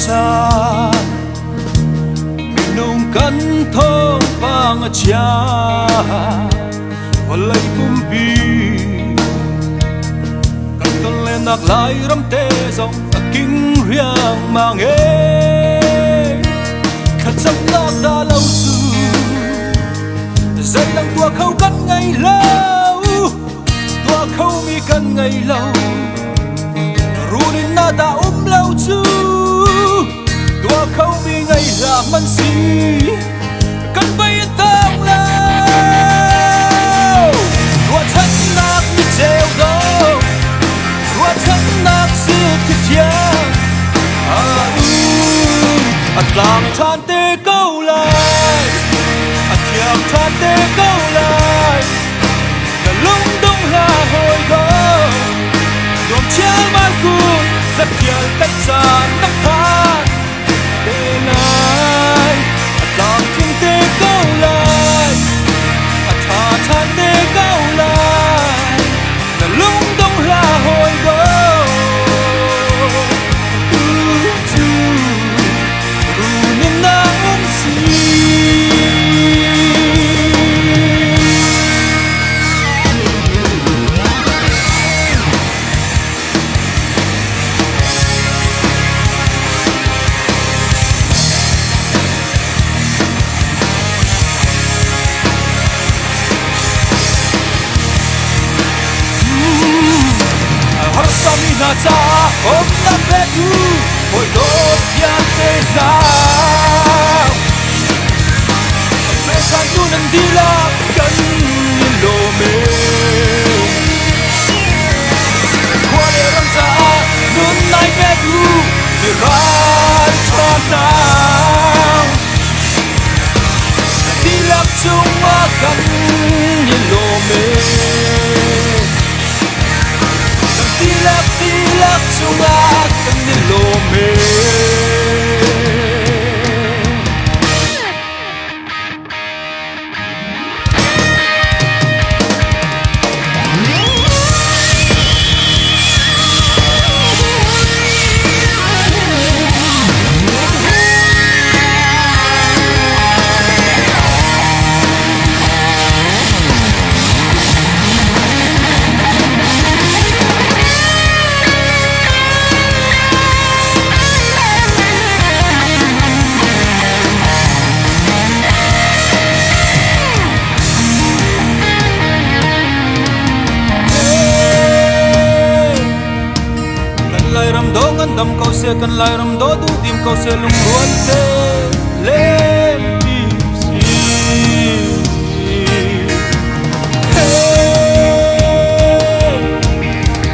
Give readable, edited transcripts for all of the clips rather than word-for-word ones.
Caan minung kan thawngpang a chia, vawlei pumpi kan tonlennak Lairam te zong a king riangmang e. Thlacamnak dah lo cu zeidang tuah kho kan ngei lo, tuah khomi kan ngei lo. Run in na dah um lo cu tuah khomi ngei hlah hmanh si, kan bei a tang lo. Ruahchannak ni ceu do, ruahchannak sil thi thiang a u, a tlang ṭhan te ko lai, a thiang ṭhan te ko lai. Na lungdong hlah hawi ko, nuam chialmal kun zattial tlaih caan na phan te lai. A tlamtling te ko lai, a ṭha ṭhan te ko lai. Na lungdong hlah hawi ko, tu cu run in na um si. Harsami hna caah umnak petu hawi dawt vialte hna, pechantu nan dihlak kan in lawm e. Khua le ram caah nun nai petu mi ralṭha hna, dihlak cungah kan i lawm e. Kan dihlak dihlak cungah kan i lawm e. Kan Lairam do ngan dam ko seh, kan Lairam do du dim ko seh, lungrual te lem ti si.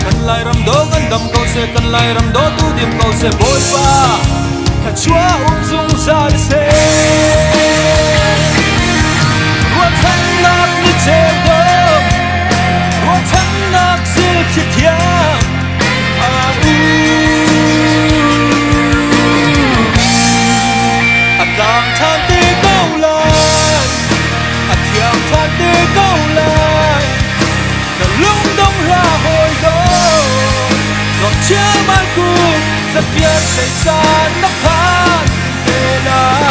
Kan Lairam do ngan dam ko seh, kan Lairam do tu dim ko seh, Bawipa thluachuah um zungzal seh. Ruahchannak ni ceu do, ruahchannak zil khi thiang a u. A tlang ṭhan te ko lai, a thiang ṭhan te ko lai. Na lungdong hlah hawi do, nuam chiamal kun zapiat thei caan na phan te lai.